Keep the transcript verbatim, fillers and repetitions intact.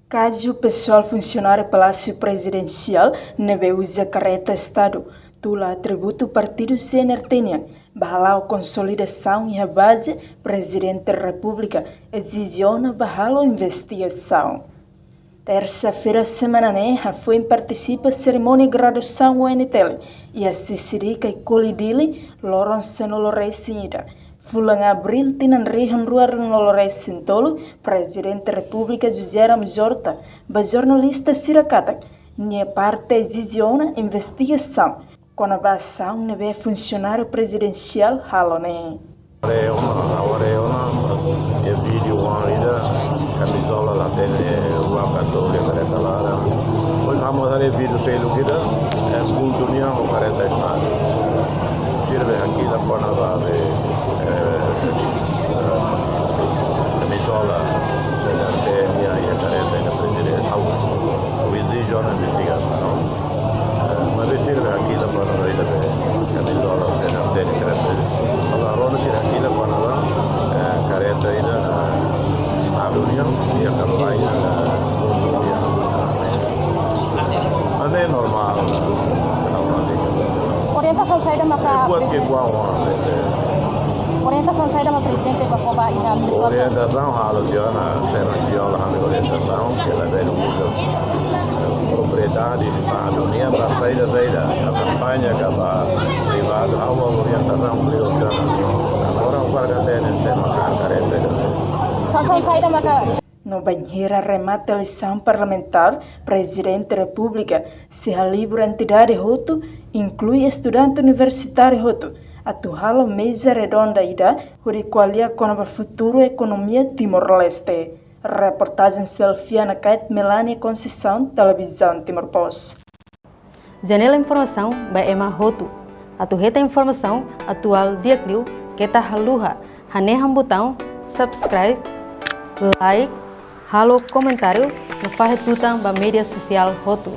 Kazu pesoál funsionáriu Palásiu Prezidensiál ne'ebé uza kareta Estadu, tula atributu partidu C N R T nian, ba hala'o konsolidasaun iha baze, Prezidente Repúblika ezije ona ba halo investigasaun. Tersa-feira semana ne'e, hafoin partisipa serimónia graduasaun U N T L iha CCD Caicoli Dili, loron sanulu resin ida, fulan Abríl tinan rihun rua ruanulu resin tolu, Prezidente Repúblika José Ramos Horta ba jornalista sira katak nia parte ezije ona investigasaun kona-ba asaun ne'ebé funsionáriu prezidensiál halo ne'e. Agora é uma, agora é uma, é vídeo uma ida, kamizola la hatene, rua katole, kareta laran. Depois vamos dar vídeo seluk ida, é punto nian ho kareta Estadu. Sira be hakilar kona-ba be, eh, kamizola, C N R T nian iha kareta iha Prezidensiál. Ha'u ezije ona investigasaun. Eh, maibé sira be hakilar kona-ba ida be kamizola C N R T nian kareta. Agora rona sira hakilar kona-ba, eh, kareta ida, eh, Estadu nian, iha kampaña, eh, postu nian. Mas é normál, normál. Orientasaun saida maka buat ke kuawa, eh, orientasaun saida maka Prezidente ba kona-ba iha Minnesota? Orientasaun halo tiha ona, sena tiha ona ami orientasaun, ke la belu mutu. Propriedade Estadu nian ba saida-saida, ba kampaña ka ba privadu, ha'u orientasaun beliau tiha ona. Agora agora ka tene se maka kareta. Sansaun saida maka No bainhira remata eleisaun parlamentár, Prezidente Repúblika sei halibur entidade hotu, inklui estudante universitáriu hotu, atu halo meza redonda ida hodi ko'alia kona-ba futuru ekonomia Timor-Leste. Reportajen Selfiana Kait, Melania Conceição, Televizaun Timor Post. Janela informasaun ba ema hotu. Atu hetan informasaun atuál di'ak liu keta haluha hanehan butaun subscribe, like, halo komentáriu no fahe tutan ba média sosiál hotu.